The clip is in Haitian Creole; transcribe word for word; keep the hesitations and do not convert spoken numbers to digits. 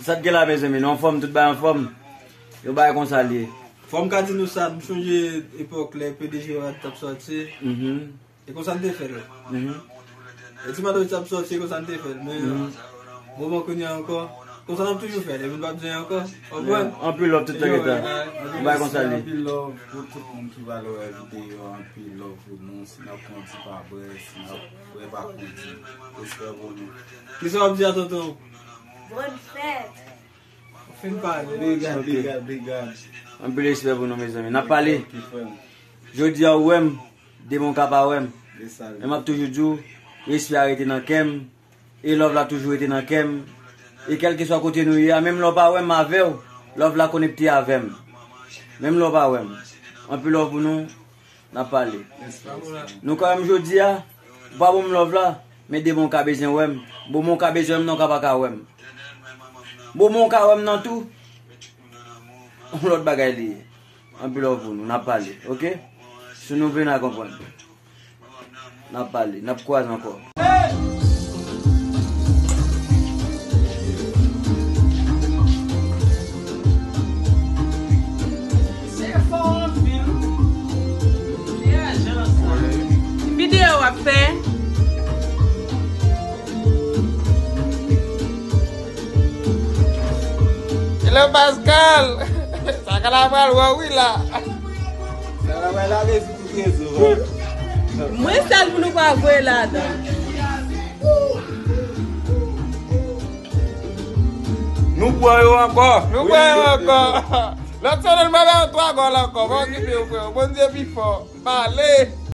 Sa t gen la, mezanmi? Nou anfòm, tout bagay anfòm? Yon bagay konsa l ye. Fò m ka di nou sa, m chonje epòk lè P D G Rad t ap sòti. Mhm. E konsa n te fè l. Mhm. E ti mato t ap sòti, e konsa n te fè l. Men, mhm, moman kounye a ankò, konsa n ap toujou fè l, epi n p ap zen ankò. Konprann? Anpil love tout tan gen tan. Yon bagay konsa l ye. Anpil love pou tout moun ki va lè videyo, anpil love pou nou. Si n ap kondi pa brè, si n ap brè pa kondi. Respè pou nou. Kisa w ap di a tonton? Bonne fête. Fin pale. Big up, big up, big up. Anpil respè pou nou, mezanmi. N ap pale. Ok, frè m. Jodi a, ou wè m, demen w ka pa wè m. Men m ap toujou di w, respè a rete nan kè m. E love la toujou rete nan kè m. E kèlkeswa kote nou ye a, menm lè w pa wè m avè w, love la konekte avè m. Menm lè w pa wè m. Anpil love pou nou, n ap pale. Nou ka wè m jodi a, ou pa ban m love la, men demen w ka bezwen wè m. Bon, men w ka bezwen wè m, non, w ka pa ka wè m. Bon, men w ka wè m nan tou. Yon lòt bagay li ye. Anpil love pou nou, n ap pale, oke? Si nou vle, n a konprann. N ap pale, n ap kwaze ankò. Videyo w ap fè? Hello Pascal! Sa ka la pral wè wi la. Sa ka pral lage sou tout rezo. Mwen sèl pou nou pa voye ladan. Nou pran yo ankò. Nou pran yo ankò. Lòt semèn, m ap ba yo twa gòl ankò. Pa okipe yo, frè. Bondye pi fò. Pale.